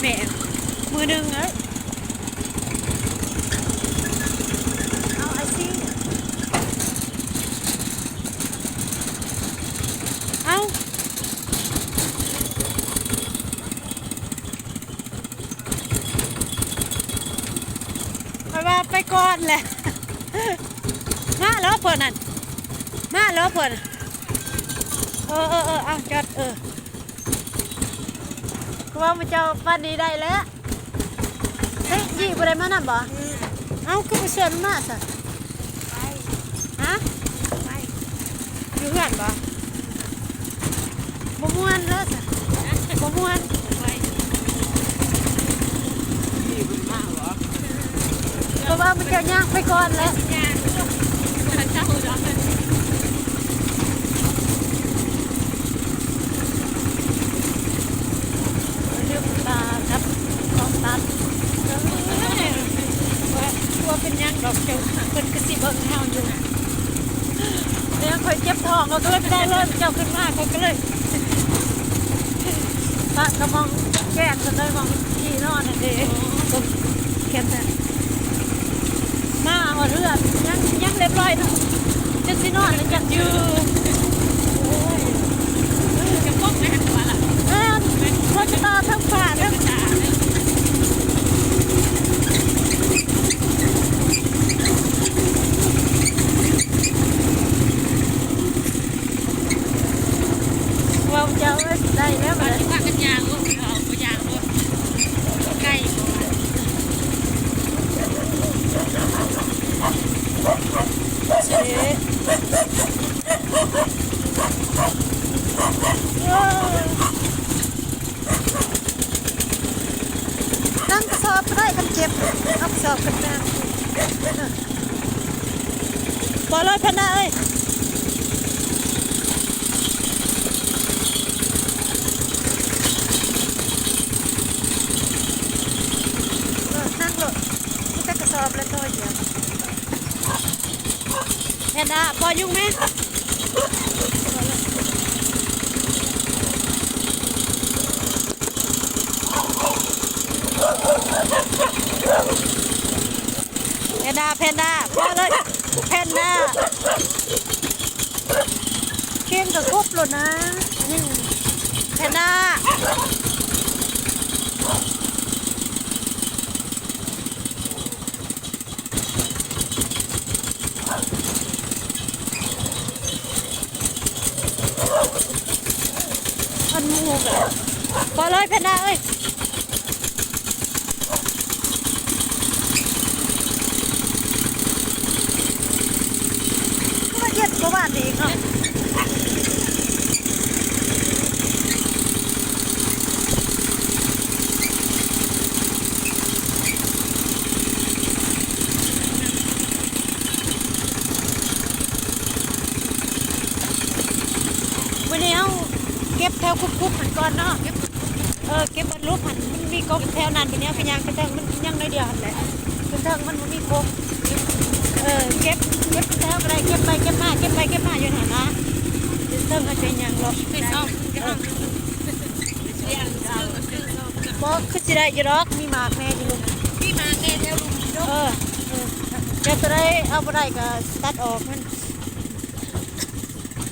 ແມ່ ມື້ໜຶ່ງເອີຍ ເອົາ I see ເອົາ ຂ້ອຍວ່າໄປກ່ອນແຫຼະ ມາແລ້ວເພິ່ນນັ້ນ ມາແລ້ວເພິ່ນ ເອີ ເອີ ເອີ ເອົາ ຈອດ ເອີ ຄືວ່າໝູ່ເຈົ້າປານນີ້ໄດ້ແລ້ວ ເຮີຍ ຈີ່ບໍ່ໄດ້ມານຳບໍ? ເອົ້າ ຄືບໍ່ຊວນມາຊະ? ໄປ ຮະ? ໄປ ຢູ່ເຮືອນບໍ? ບໍ່ມ່ວນເດີຊະ ບໍ່ມ່ວນ ໄປ ເພາະວ່າມັນຈະຍ່າງໄປກ່ອນແຫຼະ ຍ່າງ ເຈົ້າດອກ ລືມຕາກັບຂອງຕັດ ເອີ ວ່າ ວ່າເປັນຫຍັງດອກ ເຈົ້າ ເພິ່ນຄືຊິເບິ່ງເຮົາຢູ່. ເອີ ຂ້ອຍເຈັບທ້ອງ ຂ້ອຍກໍເລີຍບໍ່ໄດ້ເລີຍ ເຈົ້າຂຶ້ນມາ ຂ້ອຍກໍເລີຍປະກະໝ່ອງແກນເພິ່ນເລີຍ ໝ່ອງທີ່ນອນຫັ້ນເດ້ ແຄມຊັ້ນ ມາຮອດເຮືອນ ຍັງ ຍັງລຽບຮ້ອຍເນາະ ຈັກຊິນອນ ຈັກຊິຢູ່ ໂອ້ຍ ຈະປົກໄປຫັ້ນຕົວະ ແມ່ນ ໂຊກຊະຕາທັງຟ້າທັງ ເວົ້າເຈົ້າເອີຍ ໄດ້ແລ້ວ ບາດນີ້ພາກັນຍ່າງລົງ ເອົາບໍ່ຍ່າງລົງ ໃກ້ບໍ່ ເຊ ຕັ້ງກະສອບກໍໄດ້ ຄັນເຈັບ ເອົາກະສອບຂຶ້ນໄປ ປອຍເລີຍແພນດ້າເອີຍ ເອີ ນັ່ງໂລດ ມີແຕ່ກະສອບແລະ ໂຕດຽວ ແພນດ້າ ປ່ອຍຍຸງແມ. ແພນດ້າ ແພນດ້າ ພໍເລີຍ ແພນດ້າ ເຄງກໍຄົບໂລດນະ ແພນດ້າ. ອັນໝູກະ ພໍເລີຍແພນດ້າເອີຍ ຄືວ່າເຈັບກວ່າວານນີ້ເນາະ. ມື້ນີ້ເຮົາເກັບແຖວຄຸບໆຫັ້ນກ່ອນເນາະ ເອີ ເກັບເບິດຫຼຸບຫັ້ນ ມັນມີກົກແຖວນັ້ນ ບາດນີ້ເຮົາກໍຍ່າງໄປເທິງ ມັນຍັງໜ້ອຍດຽວຫັ້ນແຫຼະ ຂຶ້ນເທິງມັນບໍ່ມີກົກ ເອີ ເກັບ ເກັບແຖວກໍໄດ້ ເກັບໄປເກັບມາ ເກັບໄປເກັບມາຢູ່ຫັ້ນນະ ຂຶ້ນເທິງເຮົາຈະຍ່າງເລາະ ເອີ. ບໍ່ ຄືຊິໄດ້ຢູ່ດອກ ມີໝາກແດ່ຢູ່ລຸ່ມ ມີໝາກແດ່ແຖວລຸ່ມ ເອີ ເອີ ແຕ່ຕົວໃດເອົາບໍ່ໄດ້ກໍຕັດອອກມັນ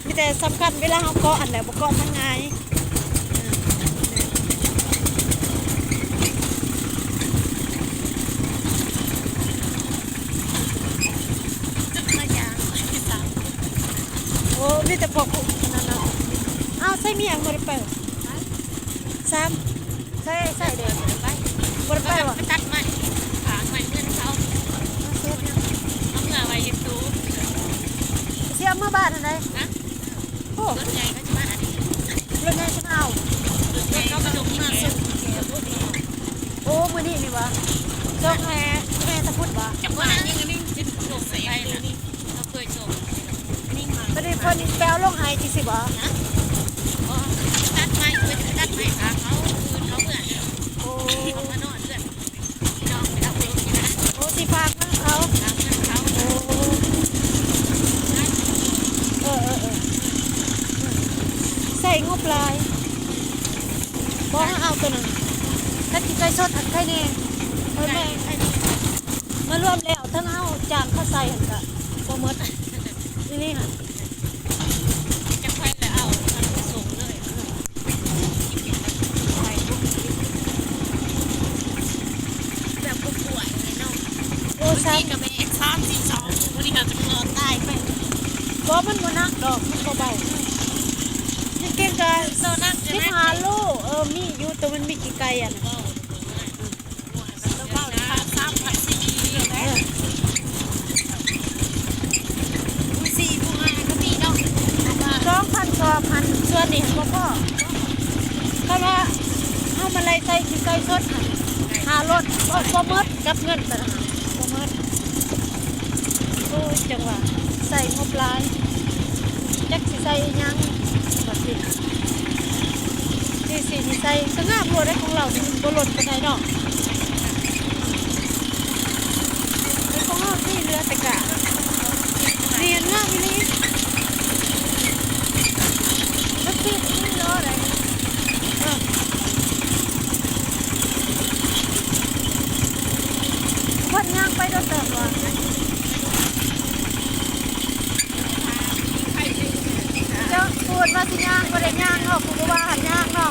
ມີແຕ່ສຳຄັນເວລາເຮົາເກາະຫັ້ນແຫຼະ ບໍ່ເກາະມັນງ່າຍ ເອີ ໂອ້ ມີແຕ່ພວກນັ້ນນະ ອ້າວ ໃສ່ໝ້ຽງບໍ່ໄດ້ໄປ ສາມ ໃສ່ ໃສ່ເດ້ ບໍ່ໄດ້ໄປຫວາ ໄປຕັດໄມ້ ຖາງໄມ້ເຮືອນເຂົາ ເອົາເສດ ເອົາເມືອໄວ້ເຮັດຕູ ຊິເອົາເມືອບ້ານຫັ້ນໃດ ຮະ ໂອ້ ລົດໃຫຍ່ເຂົາຊິມາອັນນີ້ ລົດໃຫຍ່ຊິມາເອົາ ລົດໃຫຍ່ເຂົາມາສົ່ງ ມາສົ່ງ ໂອ້ ມື້ນີ້ນີ້ຫວາ ສົ່ງແຮ່ ແຮ່ຕະພຸດຫວາ ຈັກວ່າຍັງອັນນີ້ຊິສົ່ງໄປ ເຮົາເຄີຍສົ່ງ ອັນນີ້ມາ ບັດນີ້ເພິ່ນໄປເອົາລົງໄຮ່ຈັ່ງຊີ້ບໍ? ຮະ? ບໍ່ ຕັດໄມ້ ເພິ່ນຈະຕັດໄມ້ພາເຂົາ ຄືນເຂົາເມືອເດີ ໂອ້ ເຂົາມານອນເຮືອນ ພີ່ນ້ອງໄປຮັບລົງນີ້ນະ ໂອ້ ຊິຝາກເມືອເຂົາ ຝາກເມືອເຂົາ ໂອ້ ເອີ ເອີ ເອີ ໃຊ້ງົບຫຼາຍ ບໍ່ ເອົາໂຕນັ້ນ ຖ້າກິນໄກ່ສົດຫັ້ນໄຄແນ່. ເອີ ແມ່ນ ມາລວມແລ້ວ ທັງເອົາຈານເຂົ້າໃສ່ຫັ້ນກະບໍ່ໝົດ ອີ່ນີ້ຫັ້ນ. ຈັກໄປແລ້ວເອົາມັນໄປສົ່ງເລີຍ ແບບບໍ່ປ່ວຍເລີຍເນາະ. ໂອ້ ຊາມ ກະແບກສາມສີ່ສອງ ມື້ນີ້ເຮົາຈະລອດຕາຍໄປ. ບໍ່ ມັນບໍ່ໜັກດອກ ມັນບໍ່ເບົາ. ກາງເກງກະ ໂຕໜັກ ສິບຫ້າໂລ. ເອີ ມີຢູ່ ໂຕມັນມີຂີ້ໄກ່ອັນ ໂຕເບົາສາມພັນສີ່ ເອີ ຜູ້ສີ່ຜູ້ຫ້າກະມີເນາະ ສອງພັນສອງພັນ ສ່ວນນີ້ບໍ່ພໍ. ຄັນວ່າເຮົາມາໄລ່ໃສ່ຂີ້ໄກ່ສົດຫັ້ນ ຄ່າລົດບໍ່ ບໍ່ໝົດ ກັບເງິນຕະຫຼາດບໍ່ໝົດ. ໂອ້ຍ ຈັ່ງວ່າໃສ່ງົບຫຼາຍ ຈັກຊິໃສ່ອີ່ຫຍັງວ່າຊິ ນີ້ຊິໃສ່ສະງາບໂລດເດ້. ຂອງລາວນີ້ມັນບໍ່ຫຼົ່ນປານໃດເນາະ ແຕ່ຂອງເຮົານີ້ເຫຼືອແຕ່ກາບ. ນີ້ງາມອີ່ຫຼີ ມັນຕິດນີ້ເນາະ. ເອີ ເພິ່ນຍ່າງໄປໂດນເຕີບວ່າ ເຈົ້າ ເພິ່ນວ່າຊິຍ່າງ ບໍ່ໄດ້ຍ່າງເນາະ ຜູ້ວ່າຫັ້ນຍ່າງເນາະ.